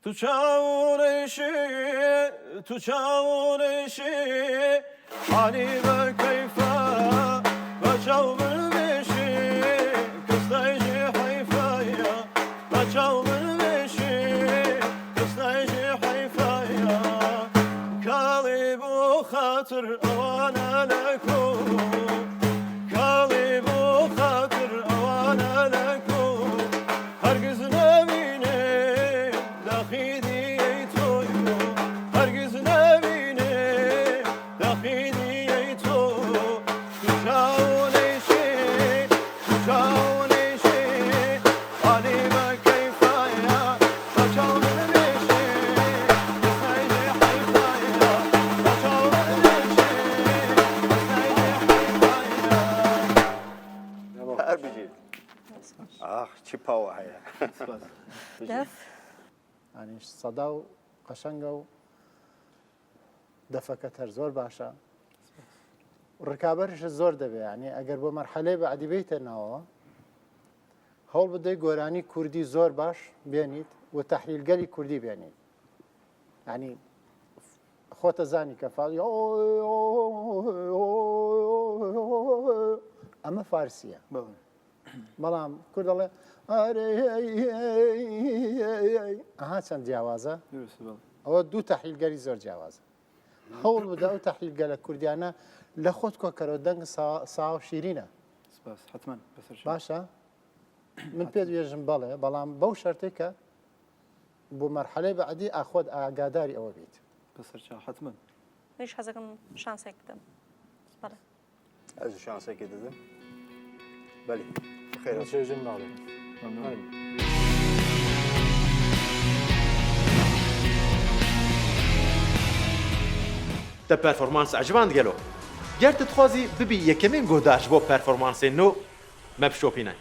تو چاوڕێشی تو چاوڕێشی حالی بە کەیفە بە چاو بنوێشی کەستایژی حەیفایە بە چاو بنوێشی کەستایژی حەیفایە کاڵی بۆ خاتر ئەوانە لەکۆ کاڵی بۆ خاتر ئەوانە لەکۆ هەرگیز نەبینێ داخی دیەی تۆی هەرگیز نەبینێ داخی دیەی تۆ تو چاونیشی تو چاونیشی حالی بە کەیفایە بە چاو بنوێشی دەستایجێ حەیفایە بە چاو بنوێشی دەستایجێ حەیفایە. هەر بژیت. ئاخ چی پاوە هەیە. دەف. یانی سەدا و قەشەنگە و دەفەکەت هەر زۆر باشە ڕکابەرش زۆر دەبێ ینی ئەگەر بۆ مەرحەلەی بەعدی بیتە ناوەوە هەوڵ بدەی گۆرانی کوردی زۆر باش بێنیت و تەحلیلگەلی کوردی بێنیت ینی خۆتە زانی کە فاڵی ئەمە فارسیە بەڵام کورد دەڵێ ئەها چەند جیاوازە ئەوە دوو تەحلیلگەری زۆر جیاوازە هەوڵ بدە ئەو تەحلیلگەلە کوردیانە لە خۆت کۆکەرەوە دەنگ ساو شیرینە باشە من پێت وێژم بەڵێ بەڵام بەو شەرتێک کە بۆ مەرحەلەی بەعدی ئاخۆت ئاگاداری ئەوە بیت حتمما منیش حەزەکەم شانسێک بدەم بەڵێ ئەز شانسێکی دەدەم بەلی بەخێر چێژم ناڵێ ممنون. Te performans eciband gelo? Ger tu dixwazî bibî yekemîn guhdar ji bo performansên nû, me bişopîne.